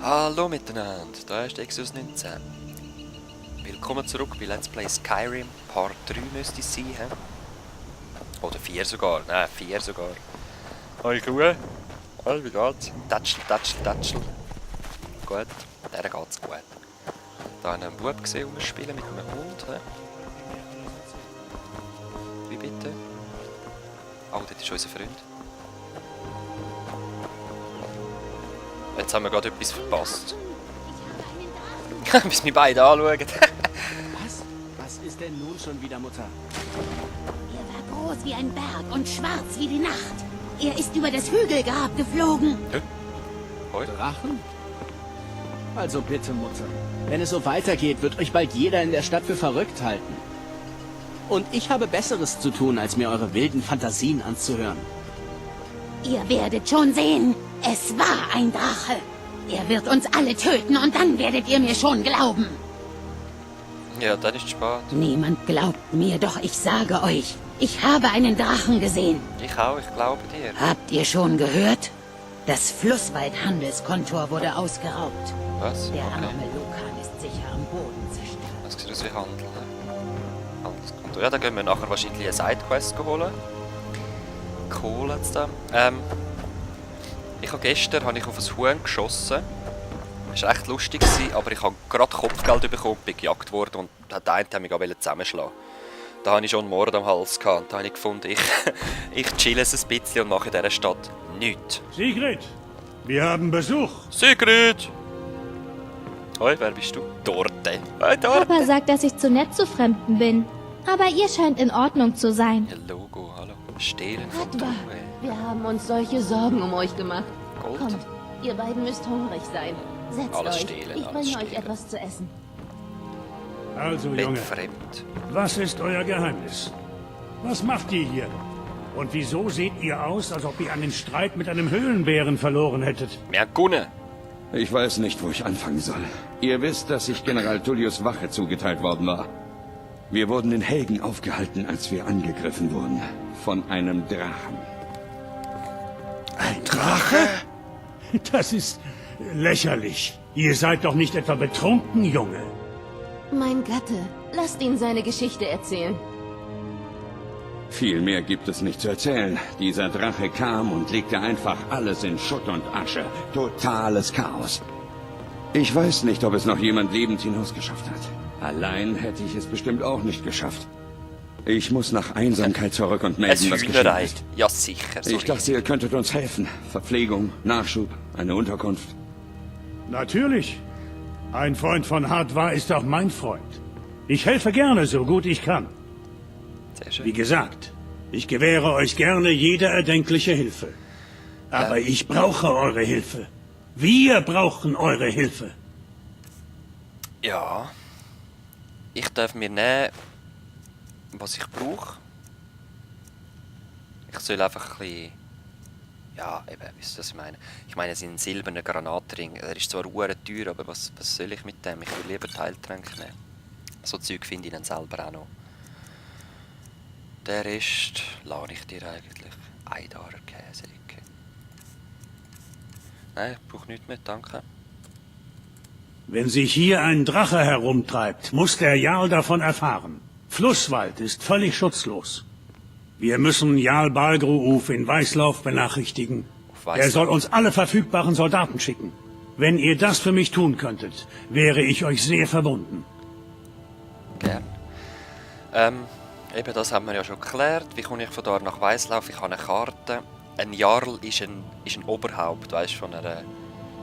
Hallo miteinander, da ist Exodus 19. Willkommen zurück bei Let's Play Skyrim. Part 3 müsste es sein, he? Oder 4 sogar, nein, 4 sogar. Hi, gut. Hi, wie geht's? Tätschel, tätschel, tätschel. Gut, der geht's gut. Da habe ich einen Bub gesehen, rumspielen mit einem Hund, he? Wie bitte? Oh, das ist unser Freund. Jetzt haben wir gerade etwas verpasst. Bis wir beide anschauen. Was? Was ist denn nun schon wieder, Mutter? Er war groß wie ein Berg und schwarz wie die Nacht. Er ist über das Hügelgrab geflogen. Hoi. Drachen? Also bitte, Mutter. Wenn es so weitergeht, wird euch bald jeder in der Stadt für verrückt halten. Und ich habe Besseres zu tun, als mir eure wilden Fantasien anzuhören. Ihr werdet schon sehen, es war ein Drache. Er wird uns alle töten und dann werdet ihr mir schon glauben. Ja, dann ist es spät. Niemand glaubt mir, doch ich sage euch, ich habe einen Drachen gesehen. Ich auch, ich glaube dir. Habt ihr schon gehört? Das Flusswald-Handelskontor wurde ausgeraubt. Was? Der Okay. arme Lukan ist sicher am Boden zerstört. Das sieht aus wie Handel, ne? Handelskonto. Ja, dann gehen wir nachher wahrscheinlich eine Sidequest holen. Cool jetzt da. Gestern habe ich auf ein Huhn geschossen. Das war echt lustig, aber ich habe gerade Kopfgeld bekommen und bin gejagt worden und der eine hat mich auch zusammenschlagen. Da hatte ich schon einen Mord am Hals gehabt und da habe ich gefunden, ich chille es ein bisschen und mache in dieser Stadt nichts. Sigrid, wir haben Besuch. Sigrid! Hoi, wer bist du? Dorte. Hi, Dorte. Papa sagt, dass ich zu nett zu Fremden bin. Aber ihr scheint in Ordnung zu sein. Ja, Logo, hallo. Stehlen von Hatwa, Truhe. wir haben uns solche Sorgen um euch gemacht. Gold. Kommt, ihr beiden müsst hungrig sein. Setzt Alles euch, stehlen, ich alles bringe euch stehlen. etwas zu essen. Also, Bin Junge, fremd. was ist euer Geheimnis? Was macht ihr hier? Und wieso seht ihr aus, als ob ihr einen Streit mit einem Höhlenbären verloren hättet? Wir haben gewonnen. Ich weiß nicht, wo ich anfangen soll. Ihr wisst, dass ich General Tullius Wache zugeteilt worden war. Wir wurden in Helgen aufgehalten, als wir angegriffen wurden. Von einem Drachen. Ein Drache? Das ist lächerlich. Ihr seid doch nicht etwa betrunken, Junge. Mein Gatte, lasst ihn seine Geschichte erzählen. Viel mehr gibt es nicht zu erzählen. Dieser Drache kam und legte einfach alles in Schutt und Asche. Totales Chaos. Ich weiß nicht, ob es noch jemand lebend hinausgeschafft hat. Allein hätte ich es bestimmt auch nicht geschafft. Ich muss nach Einsamkeit zurück und melden, was geschehen Hühnerei. ist. Ja, sicher. So Ich dachte, ihr könntet uns helfen. Verpflegung, Nachschub, eine Unterkunft. Natürlich. Ein Freund von Hatwa ist auch mein Freund. Ich helfe gerne, so gut ich kann. Sehr schön. Wie gesagt, ich gewähre euch gerne jede erdenkliche Hilfe. Aber ich brauche eure Hilfe. Wir brauchen eure Hilfe. Ja. Ich darf mir nehmen, was ich brauche. Ich soll einfach ein bisschen... Ja, eben, wisst ihr, was ich meine? Ich meine, es ist ein silberner Granatring. Er ist zwar teuer, aber was soll ich mit dem? Ich will lieber Teiltränke nehmen. So Zeug finde ich dann selber auch noch. Der Rest lade ich dir eigentlich. Eidarer Käseecke. Nein, ich brauche nichts mehr, danke. Wenn sich hier ein Drache herumtreibt, muss der Jarl davon erfahren. Flusswald ist völlig schutzlos. Wir müssen Jarl Balgruuf in Weißlauf benachrichtigen. Auf Weißlauf? Er soll uns alle verfügbaren Soldaten schicken. Wenn ihr das für mich tun könntet, wäre ich euch sehr verbunden. Gern. Eben das haben wir ja schon geklärt. Wie komme ich von dort nach Weißlauf? Ich habe eine Karte. Ein Jarl ist ein Oberhaupt, weißt du, von einer...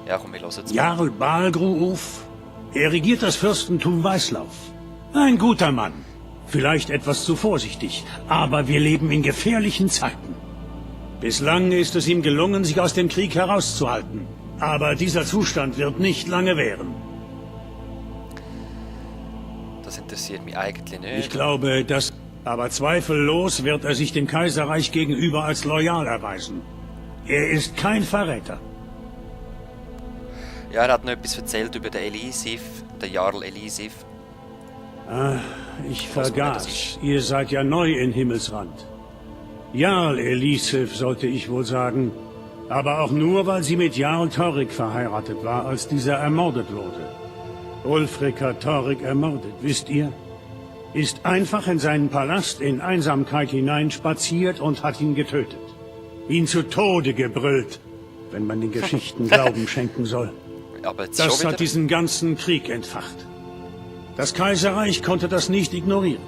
Ja, komm, wir hören jetzt mal. Jarl Balgruuf, er regiert das Fürstentum Weißlauf. Ein guter Mann. Vielleicht etwas zu vorsichtig, aber wir leben in gefährlichen Zeiten. Bislang ist es ihm gelungen, sich aus dem Krieg herauszuhalten. Aber dieser Zustand wird nicht lange währen. Das interessiert mich eigentlich nicht. Ich glaube, dass... Aber zweifellos wird er sich dem Kaiserreich gegenüber als loyal erweisen. Er ist kein Verräter. Ja, er hat noch etwas erzählt über den Elisif, den Jarl Elisif. Ich Was immer das vergaß. ist. Ihr seid ja neu in Himmelsrand. Jarl Elisif, sollte ich wohl sagen. Aber auch nur, weil sie mit Jarl Torrik verheiratet war, als dieser ermordet wurde. Ulfriker Torrik ermordet, wisst ihr? Ist einfach in seinen Palast in Einsamkeit hineinspaziert und hat ihn getötet. Ihn zu Tode gebrüllt, wenn man den Geschichten Glauben schenken soll. Aber jetzt Das schon wieder... hat diesen ganzen Krieg entfacht. Das Kaiserreich konnte das nicht ignorieren.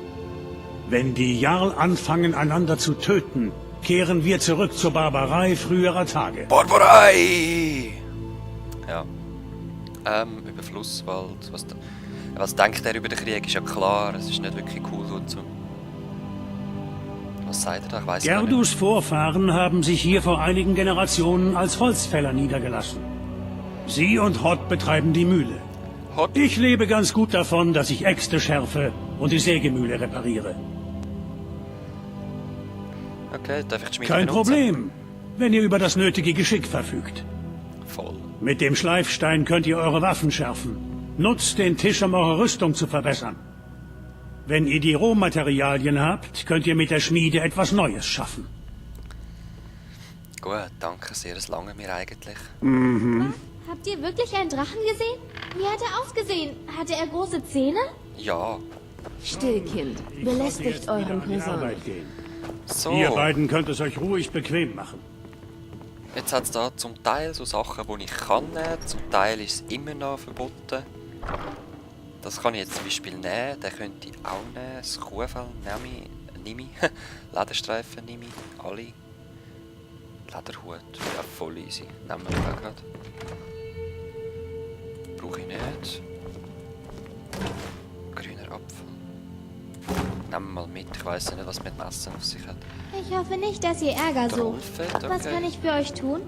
Wenn die Jarl anfangen, einander zu töten, kehren wir zurück zur Barbarei früherer Tage. Barbarei! Ja. Über Flusswald. Was denkt er über den Krieg, ist ja klar. Es ist nicht wirklich cool und so. Was sagt er da? Ich weiss gar nicht. Gerdus Vorfahren haben sich hier vor einigen Generationen als Holzfäller niedergelassen. Sie und Hott betreiben die Mühle. Hott? Ich lebe ganz gut davon, dass ich Äxte schärfe und die Sägemühle repariere. Okay, darf ich die Schmiede Kein benutzen? Problem, wenn ihr über das nötige Geschick verfügt. Voll. Mit dem Schleifstein könnt ihr eure Waffen schärfen. Nutzt den Tisch, um eure Rüstung zu verbessern. Wenn ihr die Rohmaterialien habt, könnt ihr mit der Schmiede etwas Neues schaffen. Gut, danke sehr. Das lange mir eigentlich. Habt ihr wirklich einen Drachen gesehen? Wie hat er ausgesehen? Hatte er große Zähne? Ja. Still, Kind. Belästigt Jetzt wieder euren an die Cousin. Arbeit gehen. So. Ihr beiden könnt es euch ruhig bequem machen. Jetzt hat es da zum Teil so Sachen, die ich kann nehmen. Zum Teil ist es immer noch verboten. Das kann ich jetzt zum Beispiel nehmen. Den könnte ich auch nehmen. Das Kuhfell nehme ich. Lederstreifen nehme ich. Alle. Lederhut. Ja, voll easy. Nehmen wir mal gerade. Brauche ich nicht. Grüner Apfel. Nehmen wir mal mit. Ich weiss nicht, was mit dem Essen auf sich hat. Ich hoffe nicht, dass ihr Ärger sucht. Trollfett, okay. Was kann ich für euch tun?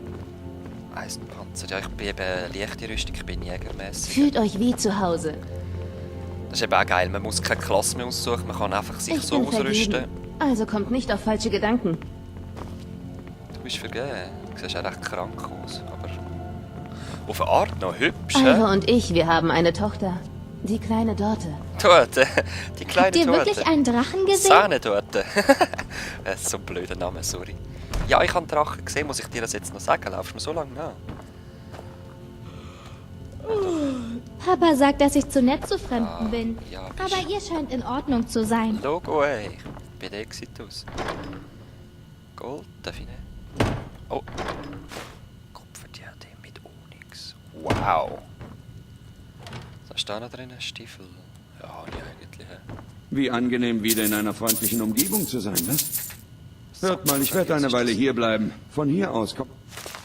Eisenpanzer. Ja, ich bin eben leichte Rüstung, ich bin jägermäßig. Fühlt euch wie zu Hause. Das ist eben auch geil, man muss keine Klasse mehr aussuchen, man kann einfach sich Ich so bin ausrüsten. vergeben. Also kommt nicht auf falsche Gedanken. Du bist vergeben, du siehst auch recht krank aus, aber auf eine Art noch hübsch, hä? Alva und ich, wir haben eine Tochter. Die kleine Dorte. Torte, die kleine Habt ihr Torte. wirklich einen Drachen gesehen? Sahnetorte. Das ist so ein blöder Name, sorry. Ja, ich habe einen Drachen gesehen, muss ich dir das jetzt noch sagen? Laufst du mir so lange nach? Papa sagt, dass ich zu nett zu Fremden bin. Ja, bist Aber ihr scheint in Ordnung zu sein. Logo, ey. Ich bin der Exitus. Gold, darf ich nicht? Oh. Kupferdiadem mit Onyx. Wow. Was ist da noch drin? Stiefel? Ja, habe ich eigentlich. Wie angenehm, wieder in einer freundlichen Umgebung zu sein, was? Hört mal, ich werde eine Weile hier bleiben. Von hier aus kommt...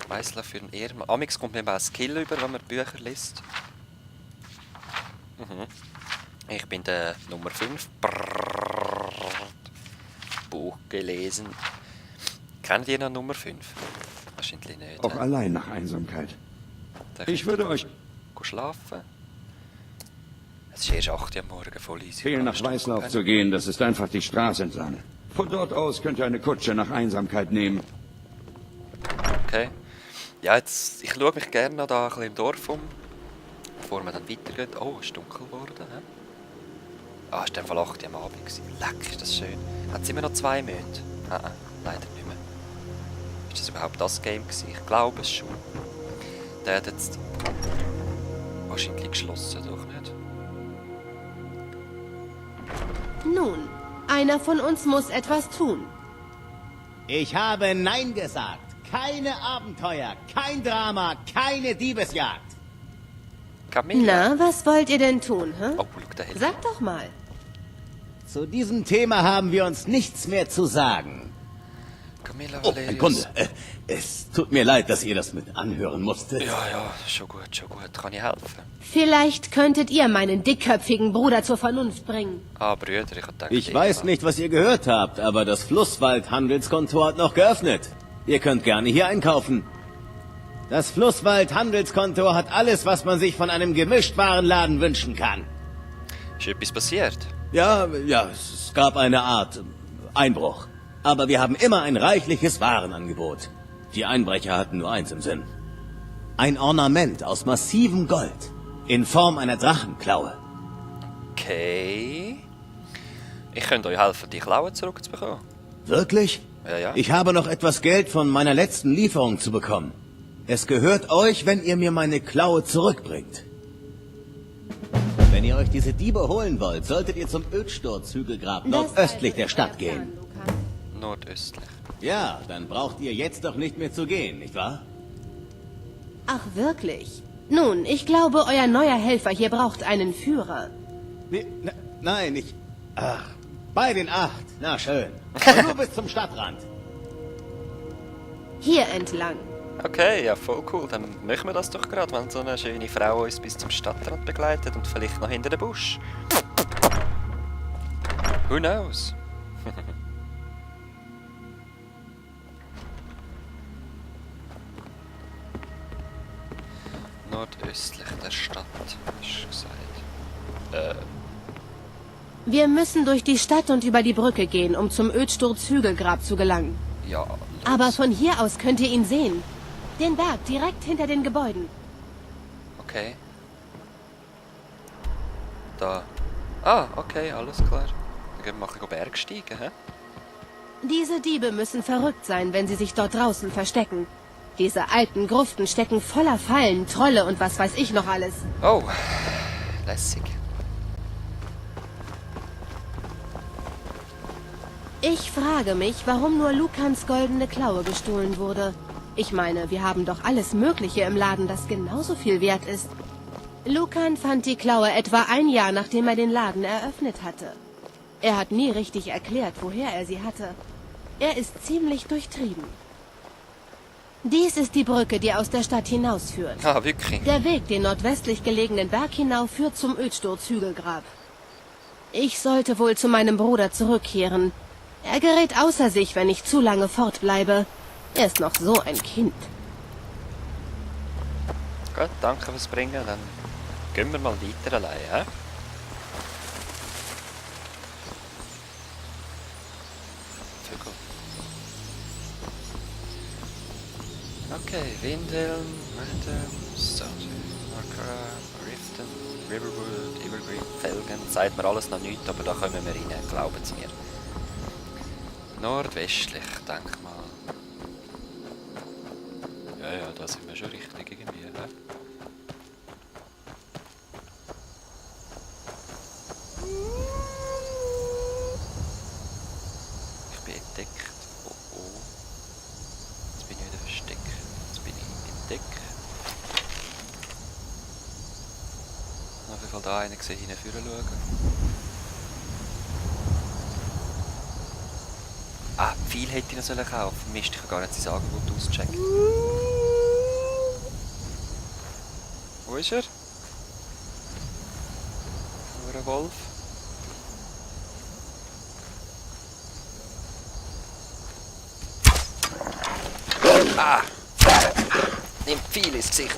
Weißler für den Ehrenmann. Amix kommt mir mal ein Skill über, wenn man Bücher liest. Ich bin der Nummer 5. Buch gelesen. Kennt ihr noch Nummer 5? Wahrscheinlich nicht. Auch allein nach Einsamkeit. Ich würde euch... Schlafen. Es ist erst 8 Uhr am Morgen, voll easy. Fehlen nach Weißlauf zu gehen, das ist einfach die Straße entlang. Von dort aus könnt ihr eine Kutsche nach Einsamkeit nehmen. Okay. Ja, jetzt, ich schaue mich gerne noch da ein bisschen im Dorf um, bevor wir dann weitergehen. Oh, es ist dunkel geworden. He? Ah, es war in Fall 8 Uhr am Abend. Leck, ist das schön. Hat es immer noch 2 Monate? Leider nicht mehr. Ist das überhaupt das Game gewesen? Ich glaube es schon. Der hat jetzt wahrscheinlich geschlossen, doch nicht? Nun, einer von uns muss etwas tun. Ich habe Nein gesagt. Keine Abenteuer, kein Drama, keine Diebesjagd. Camilla. Na, was wollt ihr denn tun, hä? Oh, schau da hin. Sag doch mal. Zu diesem Thema haben wir uns nichts mehr zu sagen. Camilla Oh, Valerius. ein Kunde. Es tut mir leid, dass ihr das mit anhören musstet. Ja, schon gut. Kann ich helfen? Vielleicht könntet ihr meinen dickköpfigen Bruder zur Vernunft bringen. Ah, Brüder, ich hab gedacht... Ich weiß nicht, was ihr gehört habt, aber das Flusswald-Handelskontor hat noch geöffnet. Ihr könnt gerne hier einkaufen. Das Flusswald-Handelskontor hat alles, was man sich von einem Gemischtwarenladen wünschen kann. Ist etwas passiert? Ja, es gab eine Art Einbruch. Aber wir haben immer ein reichliches Warenangebot. Die Einbrecher hatten nur eins im Sinn. Ein Ornament aus massivem Gold. In Form einer Drachenklaue. Okay. Ich könnte euch helfen, die Klaue zurückzubekommen. Wirklich? Ja. Ich habe noch etwas Geld von meiner letzten Lieferung zu bekommen. Es gehört euch, wenn ihr mir meine Klaue zurückbringt. Wenn ihr euch diese Diebe holen wollt, solltet ihr zum Ödsturzhügelgrab nordöstlich der Stadt gehen. Nordöstlich. Ja, dann braucht ihr jetzt doch nicht mehr zu gehen, nicht wahr? Ach, wirklich? Nun, ich glaube, euer neuer Helfer hier braucht einen Führer. Nee, nein, ich... Ach, bei den 8. Na schön. Und nur bis zum Stadtrand. Hier entlang. Okay, ja, voll cool. Dann machen wir das doch gerade, wenn so eine schöne Frau uns bis zum Stadtrand begleitet und vielleicht noch hinter den Busch. Who knows? Nordöstlich der Stadt, hast du gesagt. Wir müssen durch die Stadt und über die Brücke gehen, um zum Ödsturzhügelgrab zu gelangen. Ja, los. Aber von hier aus könnt ihr ihn sehen. Den Berg direkt hinter den Gebäuden. Okay. Da. Ah, okay, alles klar. Dann gehen wir mal Bergsteigen, hä? Diese Diebe müssen verrückt sein, wenn sie sich dort draußen verstecken. Diese alten Gruften stecken voller Fallen, Trolle und was weiß ich noch alles. Oh, lässig. Ich frage mich, warum nur Lukans goldene Klaue gestohlen wurde. Ich meine, wir haben doch alles Mögliche im Laden, das genauso viel wert ist. Lukan fand die Klaue etwa ein Jahr, nachdem er den Laden eröffnet hatte. Er hat nie richtig erklärt, woher er sie hatte. Er ist ziemlich durchtrieben. Dies ist die Brücke, die aus der Stadt hinausführt. Ah, wirklich? Der Weg, den nordwestlich gelegenen Berg hinauf, führt zum Ödsturzhügelgrab. Ich sollte wohl zu meinem Bruder zurückkehren. Er gerät außer sich, wenn ich zu lange fortbleibe. Er ist noch so ein Kind. Gut, danke fürs Bringen. Dann gehen wir mal weiter allein, hä? Vögel. Okay, Windhelm, Random, Markera, Riften, Riverwood, Evergreen, Felgen. Sagt mir alles noch nichts, aber da kommen wir rein, glauben Sie mir. Nordwestlich, denk mal. Ja, da sind wir schon richtig irgendwie, ne? Ich bin entdeckt. Oh oh. Jetzt bin ich wieder versteckt. Jetzt bin ich entdeckt. Auf jeden Fall da einen gesehen, hinführen schauen. Ah, viel hätte ich noch kaufen sollen. Mist, ich kann gar nicht sein Angebot auschecken. Wo ist er? Nur ein Wolf. Ah! Nimmt viel ins Gesicht.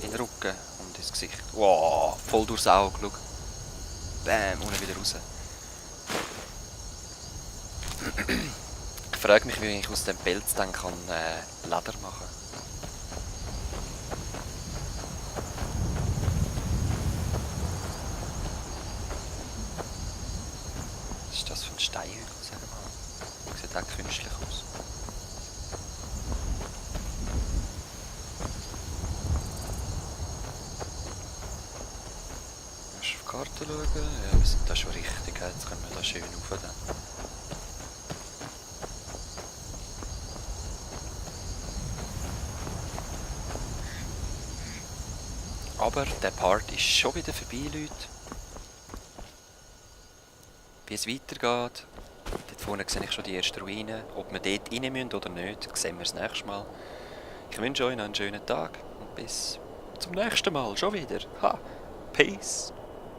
In den Rücken und ins Gesicht. Wow, voll durchs Auge, schau. Bam, und wieder raus. Ich frage mich, wie ich aus dem Pelz dann kann, Leder machen. Was ist das für ein Steinhügel, sag mal? Sieht auch künstlich aus. Musst du auf die Karte schauen? Ja, wir sind da schon richtig. Jetzt können wir da schön rauf. Aber der Part ist schon wieder vorbei, Leute. Wie es weitergeht, dort vorne sehe ich schon die ersten Ruinen. Ob wir dort rein müssen oder nicht, sehen wir das nächste Mal. Ich wünsche euch noch einen schönen Tag und bis zum nächsten Mal schon wieder. Ha! Peace!